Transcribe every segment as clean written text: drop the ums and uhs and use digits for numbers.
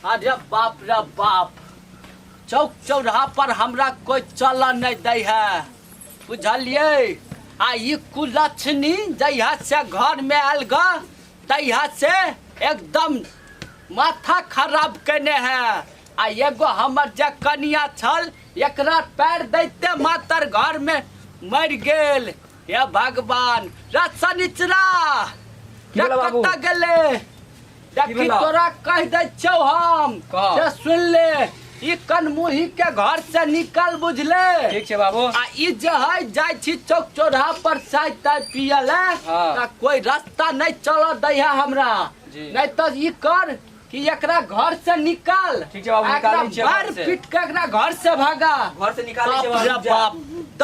अरे बाप रे बाप, चौक चौराहा पर हमरा कोई चल नहीं दै है, बुझलिए? आ ई कुलक्षणी जहिया से घर में आयल ग तहिया से एकदम माथा खराब केने है। आ एगो हमर जे कनिया छल, एकरा पैर दैते मातर घर में मरि गेल। हे भगवान, रसनिचरा की भेलौ बाबू? कतऽ गेलै? देखी, भेलौ? तोरा कहि दै छियौ हम कह। से सुन ले, ई कनमुही के घर से निकल, बुझले? ठीक छै बाबू। आ ई जे है जाइ छी चौक चौराहा पर चाय ताय पिय ले, हाँ। तऽ कोई रास्ता नहीं चलऽ दै है हमरा। जी। नहीं तऽ ई कर कि एकरा घर से निकाल। ठीक छै बाबू, आ एकरा निकालै छियै घर मार से। पीट के एकरा घर से भागा। घर से निकालै छियै बाप रे बाबू, जा। बाप,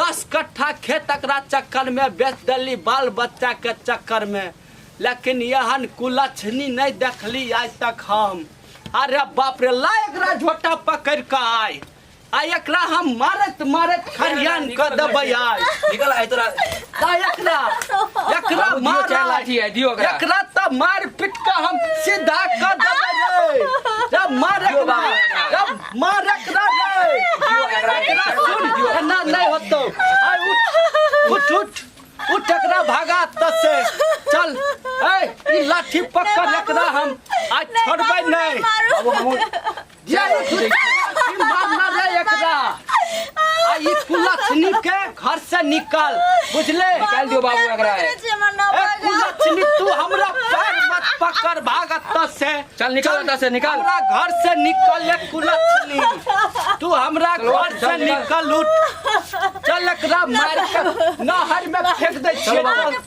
10 कट्ठा खेत एकरा चक्कर में बेच देली, बाल बच्चा के चक्कर में, लेकिन एहन कुलक्षणी नहीं देखली आज तक हम। अरे बाप रे, ला एकरा झोटा पकड़ के आय, आ एकरा हम मारत मारत खरियान क देबै आय। निकल आय तोरा। ला एकरा, एकरा बाबू, दियौ मार चारि आय। लाठी है, दियौ एकरा। एकरा त मार पीट के हम सीधा क देबै रे। जब मार दियौ एकरा, बाबू एकरा। जब मार एकरा रे। दियौ एकरा, एकरा चारि लाठी सुन, दियौ। एना नहीं होतौ। आय उठ, उठ, उठ, उठ, एकरा भागा तसे चल। ए, ई लाठी पकड़, एकरा हम आज छोड़बै नहीं। बाबू, हमहूँ जे ई लाठी मारना रे एकरा। आ ई कुलक्षणी के घर से निकाल, बुझले? निकाल दियौ बाबू एकरा। ए कुलक्षणी, तू हमरा पैर मत पकड़, भाग से। चल, निकल एतऽ से, निकाल। हमरा घर से निकल ले कुलक्षणी, तू हमरा चलो, घर से चल, निकल। निकल, उठ चल, एकरा मार के नहर में फेंक दै छियै। चलो बाबू। चल।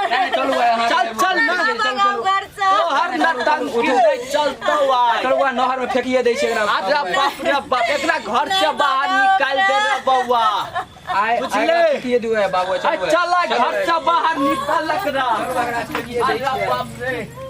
नहीं, चलू यहाँ। चल, चल, ना। चलू, चलू। तोहर नतंकी नहीं चलतौ आइ। चलू, वहाँ नहर में फेंकिए दै छै एकरा। अरे बाप रे बाप, एकरा घर से बाहर निकाल दे रे बौआ। आइ बुझले? एकरा फेंकिए दियौ है बाबू। आ चलू चल, घर से बाहर निकल एकरा। एकरा फेंकिए दै अरे छियै। बाप रे।